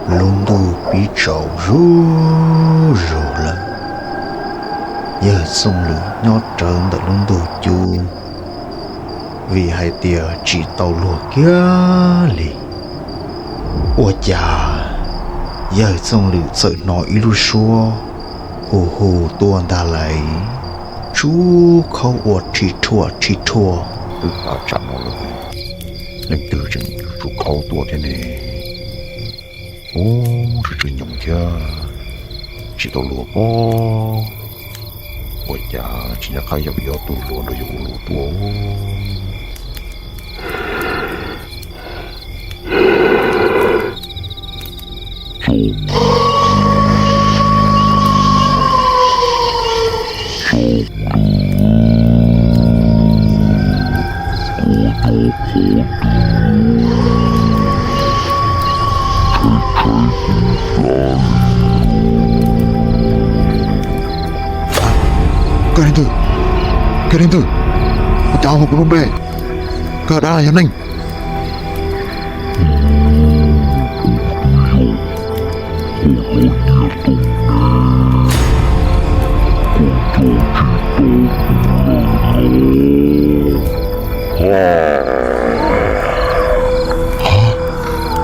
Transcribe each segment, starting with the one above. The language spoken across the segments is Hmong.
Lub ntuj pib tsaus zuj zus lawm. Yawg Txooj Lwm nyob rawv ntawm lub ntug cub, vim hais tias tsis tau luag kiag li. Ua cas Yawg Txooj Lwm txawm hnov ib lub suab hu hu tuaj ntag lauj, tsuj khaub ua rhi rhuaj rhi rhuaj. Twb ta tsam no lawm, leej twg tseem tsuj khaub tuaj thiab ne? Ub, tsw tsw nyoos thiab, tsis tau luag pob. Ua cas tsis nco qab yog vim yog tus hluas nrog yus ua luag tuaj? Koj leej twg? Koj leej twg? Ua cas hu kuv lub npe? Koj dab yog neeg?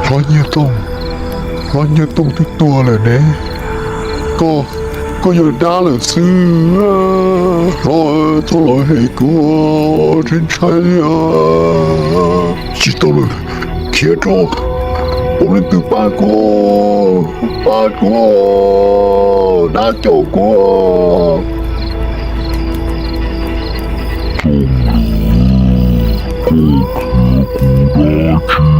Hlob Nyiaj Tooj, Hlob Nyiaj Tooj twb tuag lawm ne. Koj, koj yog dab lawm xwb. Hlob, txhob los hem kuv, ntshai ntshai li. Tsis tau lawm, khiav tso. Puav leej twg pab kuv, pab kuv, dab caum kuv. Koj khiav kuv dab tsi?